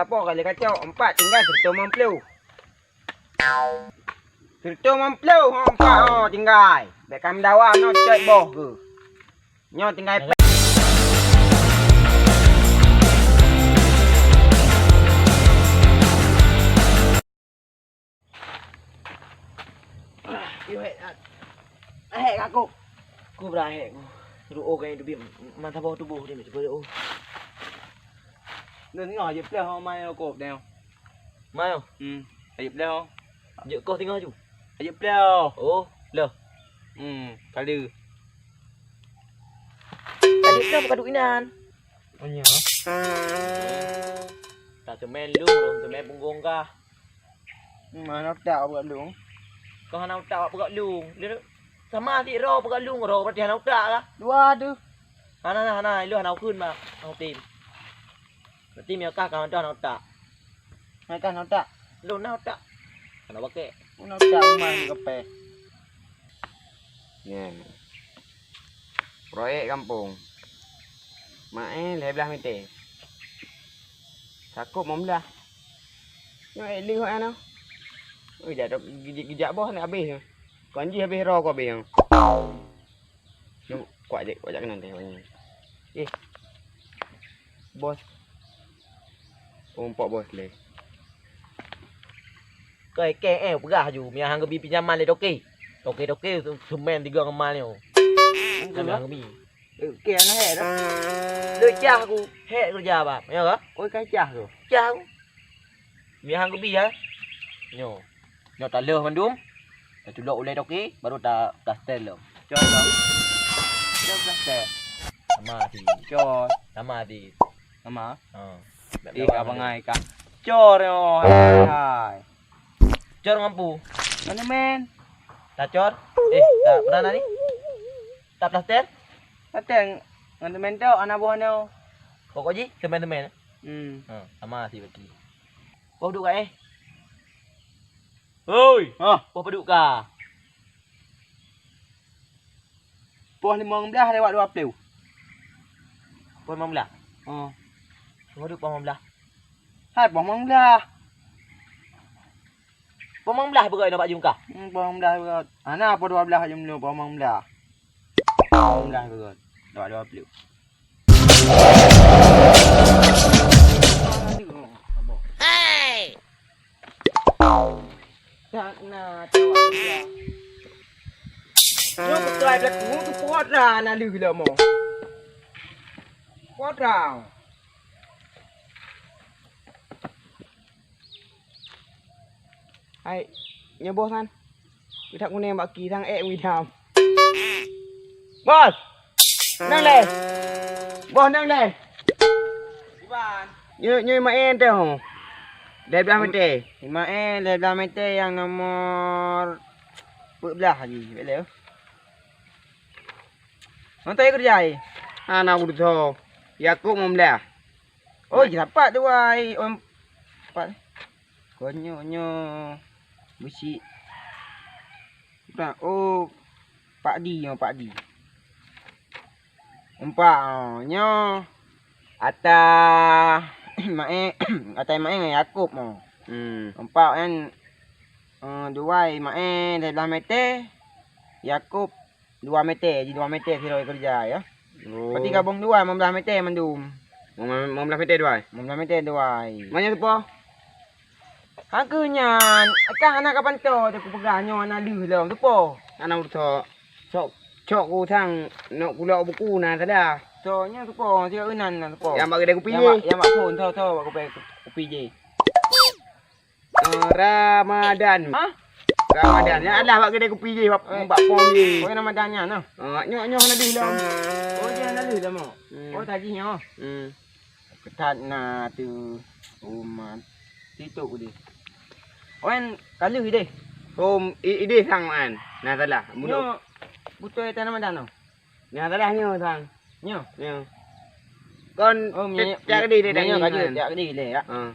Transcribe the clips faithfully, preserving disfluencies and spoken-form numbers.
Sapo kali kacok, empat tinggai sireutoh limong ploh. Sireutoh limong ploh ho empat ho tinggai. Bèk ka meudawa nyoe cot boh keuh. Nyoe tinggai pèng. Yo, hék that. Hék ka kôk. Ku bra hék ku. Ruoh kayèe teubiet mata boh tuboh dia cuba oh. Nyoe jeuet pleh ho mai kôk deh. Mai oh. Hmm. Jeuet pleh ho. Jeuet koh singoh ju. Jeuet pleh ho. Oh, pleh. Hmm, kali. Tadi pleh bukan duit inan. Oh, nyo. Tak semen lu, semen punggong kah? Mana tak buat lu? Kau hana utak awak peugah lung. Dia tu sama si Ro peugah lung, Ro berarti hana utak lah. Dua tu. Hana, hana, hana, lu hana ukun mak. Hana tim. Berarti miaka kawan tu hana utak. Miaka hana utak. Lu hana utak. Hana pakai. Hana utak rumah ni kepe. Nyan. Proyek gampông. Maén lhèe blaih meter. Sakôp limong blaih. Nyoe ék lheueh nyan. Ui, dak geujak, geujak boh nyoe habéh nyoe. Kon jih habéh ro ko habéh nyoe. Nyoe kuat jeh, kuat jak keunan teh. Eh. Bos. Umpok bos lé. Keu kèe eh peugah ju, meuhan geubi pinjaman lé toke. Toke-toke semen tiga ngon mal nyoe. Meuhan geubi. Oke, anak hek dah. Leucah aku, hek kerja bak. Ya ke? Oi, kacah tu. Cah aku. Meuhan geubi ya. Nyoe. Nyoe taleuh mandum. Tatulok ulèe toke, baru ta plaster lom. Cok lom. Cok plaster. Sama si. Cok. Sama si. Sama? Ha. Ih, ka bangai ka. Cor nyoe. Hai. Cor ngon pu. Mana men? Tacor. Eh, tak pernah ni. Tak plaster? Plaster ngon temen tu, anak buah nyoe. Pokok jih temen-temen. Hmm. Ha, sama si berarti. Boh duit ka eh? Hoi! Ha? Boh padum ka? Poh limong blaih lewat dua puluh. Poh limong blaih? Ha. Boh duit poh limong blaih. Hai, poh limong blaih. Poh limong blaih beurot inong bak jungkah? Hmm, poh limong blaih beurot. Hana poh dua blaih jumlo, poh limong blaih. Poh limong blaih beurot. Dua, dua puluh. Hai! Tak na tawak dia. Nyoe beutôi blaku tu poh dra na lheueh lom. Poh dra. Hai, nyoe boh nyan. Keudak kunéng bak ki sang ék widam. Bos! Nang lé. Boh nang lé. Iban. Nyoe, nyoe maén teuh. Lhèe blaih meter. Maén lhèe blaih meter nyang nomor peuet blaih lagi. Bèk lé. Mantap ya kerja ai. Hana udah. Yakub limong blaih. Oh, jih dapat dua ai. Oh, empat. Konyol nyoe beusi. Bukan, oh, Pak Di nyoe, Pak Di. Empat, oh, nyoe. Ata Maé, Ata Maé ngon Yakub, oh. Hmm. Empat kan, eh, dua Maé, lhèe blaih meter. Yakub dua meter, jih dua meter sidroe keureuja, ya. Oh. Berarti gabong dua, limong blaih meter mandum. Limong blaih meter dua? Limong blaih meter dua. Mana tu, Po? Hana nyan, kan hana kapan to, teuh kupeugah nyoe hana lheueh lom, tu, Po. Hana ureueng sok. Sok, sok ku sang, nok kulok buku na salah. Sok nyoe, tu, Po, siap inan na, tu, Po. Nyang bak keudè kupi jih. Nyang bak, nyang bak phon, sok, sok, bak kupi, kupi jih. Eh, Ramadan. Hah? Ramadan. Nyan adalah bak keudè kupi jih, bak, eh, bak pom jih. Oh, Ramadan nyan, noh? Ah, nyoe, nyoe hana lheueh lom. Oh, jih hana lheueh lom, oh? Hmm. Oh, tajih nyoe. Hmm. Keutat na tu umat. Situ ku deh. Oh, nyan ka lheueh ideh. Oh, i-, ideh sang, Man. Nah, salah. Nyoe beutôi Ramadan, noh? Nyang salah nyoe, sang. Nyoe? Nyoe. Kon, oh, tiep, tiep keudeh, tiep keudeh, tiep keudeh lé, ya. Ha.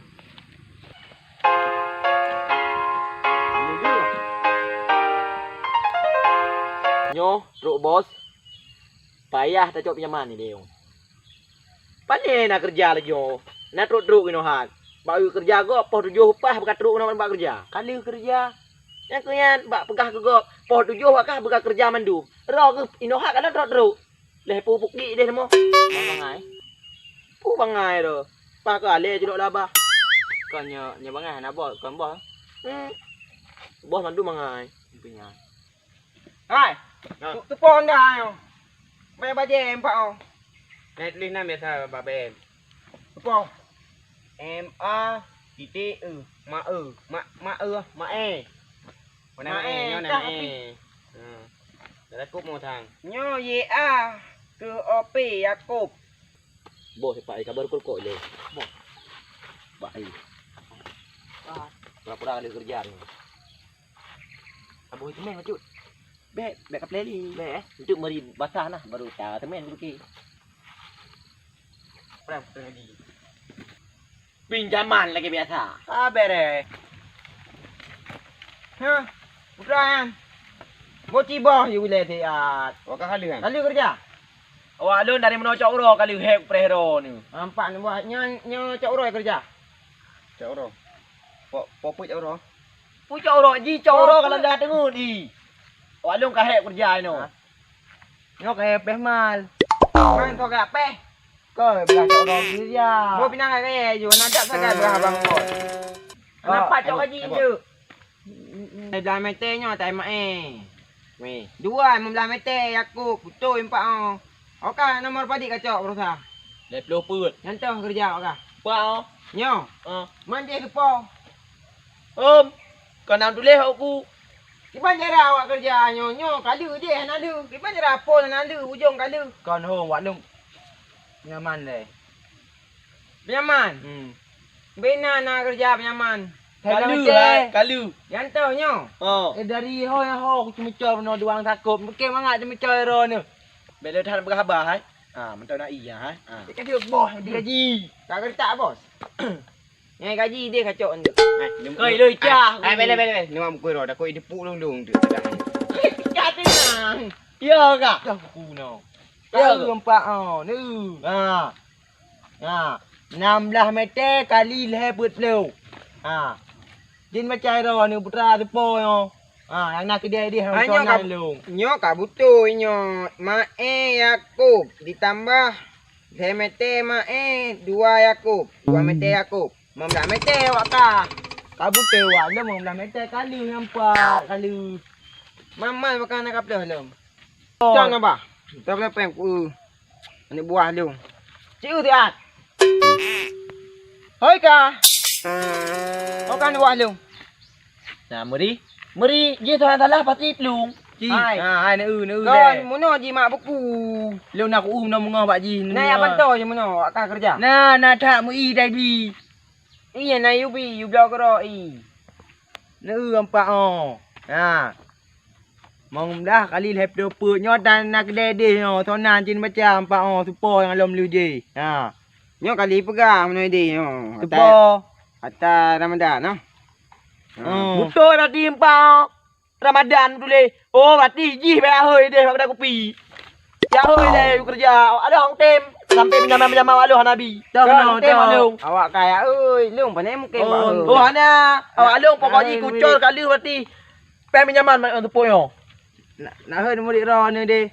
Nyoe, trok bos. Payah tacok pinjaman ni, Leong. Pane na keureuja lagèe nyoe. Na trok-trok inoe han. Bak keureuja gob poh tujoh upah beuka trok keunoe bak keureuja. Ka lheueh keureuja. Nyang keu nyan bak peugah keu gob, poh tujoh awak kah beuka keureuja mandum. Roh geuh inoe hak ka lheueh trok-trok. Lheueh pu pukik deh teuma. Bangai. Pu bangai tu. Pah keu alé jilok labah. Kon nyoe, nyoe bangai hana boh, kon boh. Hmm. Boh mandum bangai. Punya. Hai. Ha. Tu, tu pon dah nyoe. Mai bajèe empat oh. Nai tuléh nan biasa bak B M. Apa? M A titik E. Ma E. Ma, ma E, ma E. Mana ma E, nyoe na ma E. Ha. Dah takut mau thang. Nyoe Y A ke O P Yakub. Boh, sipak ai kabar kol kok le. Boh. Bak ai. Pura-pura ada kerja ni. Aboh temen bacut. Bek, bek ka pleli. Bek eh. Untuk meri basah nah baru ta temen dulu ki. Prang, prang lagi. Pinjaman lagi biasa. Ah, bere. Hah? Putra nyan. Boh tiboh yu le siat. Wak ka haleuh kan? Lalu kerja. Awak lôn dari meunoe cok uroe ka lheueh preh droe ni. Nampak ni buat nyo, nyo cok uroe kerja. Cok uroe. Pok, pok pui cok uroe. Pui cok uroe ji cok uroe kalau dah teungeut i. Awak lôn ka hek kerja inoe. Hah? Nyoe ka hek peh mal. Mal kau ka peh. Kau belah cok uroe kerja. Bo pinang ka kaya ju, nak tak sagai belah abang kau. Nampak cok gaji je. Blah mete nyoe tai mae. Weh. Dua meublah mete Yakub, beutôi empat oh. Oka nomor padit kacok berusaha. Lhèe ploh peuet. Nyan toh keureuja oka. Empat oh. Nyoe. Ah. Man jih keupo. Om, ka nam tuléh aku. Kiban cara awak keureuja nyoe, nyoe ka lheueh jih hana lheueh. Kiban cara phon hana lheueh, ujong ka lheueh. Kon ho wak lôn. Nyaman deh. Pinyaman. Hmm. Bina na keureuja pinyaman. Kalu, hai, kalu. Nyan toh nyoe. Oh. Eh, dari ho nyang ho ku ceumeucol bunoe duang takop. Mungkin mangat ceumeucol ro nyoe. Bèk lé that beugaba hai. Ha, mantong na iya hai. Ha. Ka dia boh di gaji. Ka kertak bos. Ngai gaji dia kacok tu. Hai, lôn. Koi lôi cah. Hai, bèk lé, bèk lé, bèk lé. Nyoe buku ro, dah koi dipuk lung-lung tu. Ka tenang. Ya ka? Dah buku no. Ya. Tahu empat oh. Ni. Ha. Ha, nam blah mete kali lhèe peuet ploh. Ha. Jin macam ro ni putra teupô nyoe. Ha, nyang na keudè deh. Hai, nyoe ka, nyoe ka beutôi nyoe. Mae Yakub ditambah lhèe mete mae dua Yakub. Dua mete Yakub. Meublah mete wak ka. Ka beutôi wak lôn meublah mete kali nyang empat kali. Mamal makan na ka ploh lom. Cok na bah. Cok na peng ku. Aneuk buah lôn. Ci u siat. Hoi ka. Hoi ka aneuk buah lôn. Nah, meuri. Meuri, jih salah-salah pasti plueng. Ci. Hai. Ha, hai, neu, neu. Kon, deh. Munoe ji mak buku. Lôn na ku u meunoe meungoh bak jih. Nah, ya bantu je munoe, ka kerja. Nah, na that meu i dai bi. Iya, na yubi, yubloe keudroe i. Neu ampak oh. Ha. Mong dah kali lhèe ploh peuet nyoe dan na keudè deh nyoe, sonan cit macam pak oh, supo nyang lom luje. Ha. Nyoe kali peugah meunoe deh nyoe. Supo. Ata, ata Ramadan noh. Ha. Oh. Beutôi berarti empat oh. Ramadan tuléh. Oh, berarti jih bèk ahôi deh pada kupi. Ya ahôi deh kerja. Ada hong tem sampai pinjaman-pinjaman awak lôn hana bi. Dah kena, dah. Awak kaya oi, lôn pane mungkin. Oh, hana. Awak lôn pokok jih kucor kali berarti. Pèng pinjaman mak teupok nyoe. Nak, nak hôi murit droe ni deh.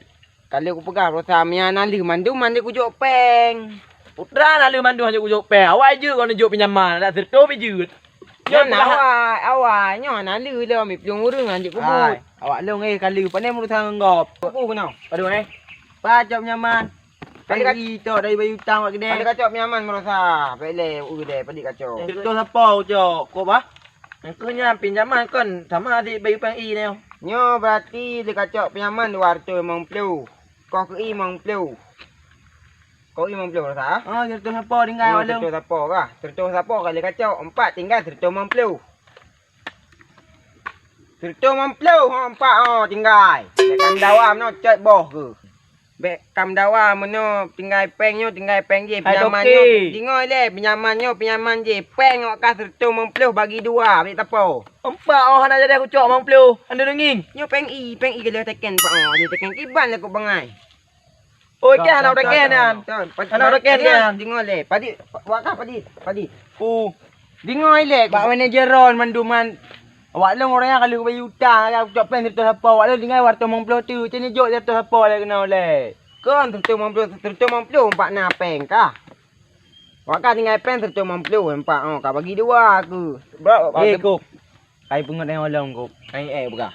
Kalau kupeugah perusahaan mia na lheueh mandum, mandum kujok pèng. Putra na lheueh mandum hana kujok pèng. Awai jeuet kau neujok pinjaman, nak seureutôh pi jeuet. Nyoe awai, awai, nyoe na lheueh lom, iplueng ureueng hana jeuet peubuet. Awak lôn eh kali, pane meurusan ngon gob. Aku keunoe. Aduh eh. Pacok pinjaman. Padi tok dari bayu utang wak keudè. Padi kacok pinjaman meurasa. Pek lé u keudè padi kacok. Contoh sapa ucok? Kok bah? Engkau nyan pinjaman kon sama adik bayu pang i nyoe. Nyoe berarti dikacok pinjaman dua ratus lima puluh. Kok keu i lima puluh. Kok i lima puluh rasa? Oh, contoh sapa tinggai awak lôn? Contoh sapa kah? Contoh sapa kali kacok? Empat tinggai seratus lima puluh. Seratus lima puluh, ha, empat, ha, tinggai. Bèk kam dawa meunoe cot boh keuh. Bèk kam dawa meunoe tinggai pèng nyoe, tinggai pèng jih. Pinjaman nyoe, deungö lé, pinjaman nyoe, pinjaman jih. Pèng awak kah seratus lima puluh bagi dua, bèk tapo. Empat, oh, hana jadi aku cok lima puluh. Anda dengin. Nyoe pèng i, pèng i keu lheueh teken, Pak, oh, lheueh teken kiban lé kok bangai. Oi, keh, hana udah keh nyan. Hana udah keh nyan. Deungö lé, padi, wak kah padi, padi. Pu. Deungoe ilèe, bak manager Ron mandum nyan. Awak lôn ureueng nyan ka lheueh bayeue utang, ka kucok péng sireutoh sapo. Awak lôn tinggai dua reutoh limong ploh teuk, cit nyoe jok sireutoh sapo lé keunoe lé. Kon sireutoh limong ploh, sireutoh limong ploh empat na péng kah. Awak ka tinggai péng sireutoh limong ploh empat, oh, ka bagi dua keuh. Bro, eh, Kop. Kai peungeut nyang ulôn, Kop. Kai, eh, peugah.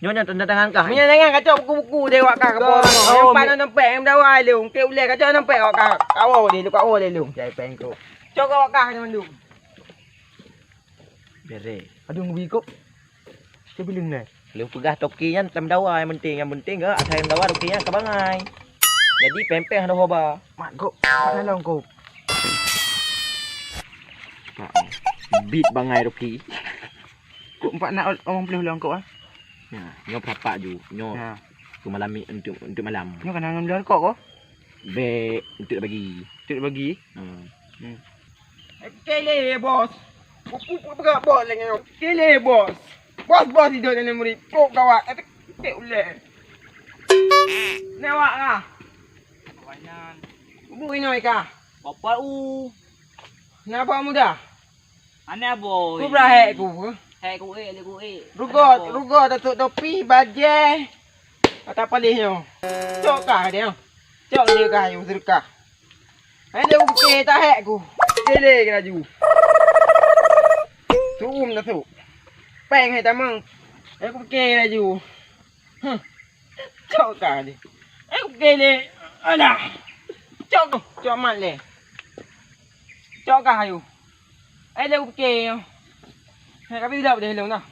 Nyoe nyang tanda tangan kah? Meunyo tangan kacok buku-buku deh awak kah. Kau, oh, empat mi- na dompet, nyang dawai lôn. Keu ulèe kacok dompet awak kah. Kawo deh, lu kawo deh lôn. Jai péng, Kop. Cok awak kah mandum. Bèrèh. Aduh, ngui, Kop. Teubileung nyan. Lôn peugah toke nyan tam dawa, nyang penting, nyang penting ke asai dawa toke nyan ka bangai. Jadi péng-péng hana hoba. Mat, Kop, mat nolong, Kop. Bit bangai toke. Kop, empat na limong ploh lôn, Kop, ah. Ya, nyoe perapak ju, nyoe. Ya. Keu malam ni, untuk, untuk malam. Nyoe kana ngon lôn, Kop, ko? Bèk, untuk bagi. Untuk bagi? Hmm. Hmm. Kele, bos. Pu-, pu-, pu-, peugah bos lagèe nyoe. Kele, bos. Bos, bos, idok nenek murit. Kok gawat. Eh, kek ulèe. Newak lah. Kawanan. Ibu inoe ka. Bapak u. Napa muda? Aneh, boy. Ku bra hek ku. Hek ku, eh, lé ku, eh. Rugot, aneh, boy. Rugot, datuk topi, bajèe. Ata palih nyoe. Cok kah dia. Cok dia kah, yuk, sedekah. Hai, dia ukè tahek ku. Kele ke laju. Tuum dah tu. Peng hai tamang. Hai, ku kele laju. Huh. Cok kah ni. Hai, ku kele. Alah. Cok, cok mat le. Cok kah ayu. Hai, dia ukè. Hai, tapi tidak boleh long dah.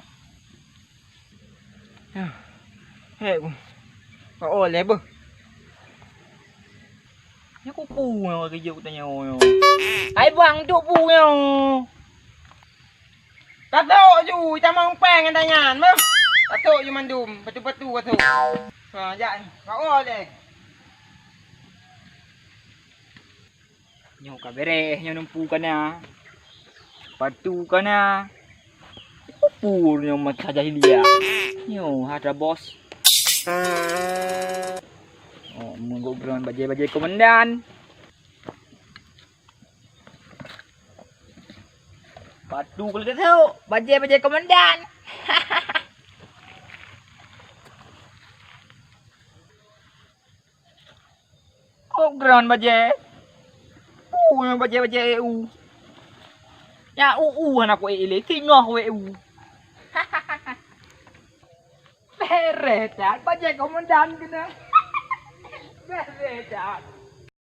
Hek ku. Oh, lé beuh. Nyoe kupu nyoe, geujok tanyoe nyoe. Ai bang, duk pu nyoe. Katok ju, tamong péng ngon tanyan, beuh. Katok ju mandum, patu-patu katok. Ha, jak. Oh, lé. Nyoe ka bèrèh, nyoe numpu ka na. Patu ka na. Pur nyoe masa jahiliyah. Nyoe hatra bos. Oh, meunggok ground bajèe-bajèe komandan. Patu ka lheueh teuh, bajèe-bajèe komandan. Kok ground bajèe? Uh, bajèe-bajèe E U. Ya, uh, uh, hana ku E U lé, singoh ku E U. Bèrèh that, bajèe komandan keunoe. Bèrèh that.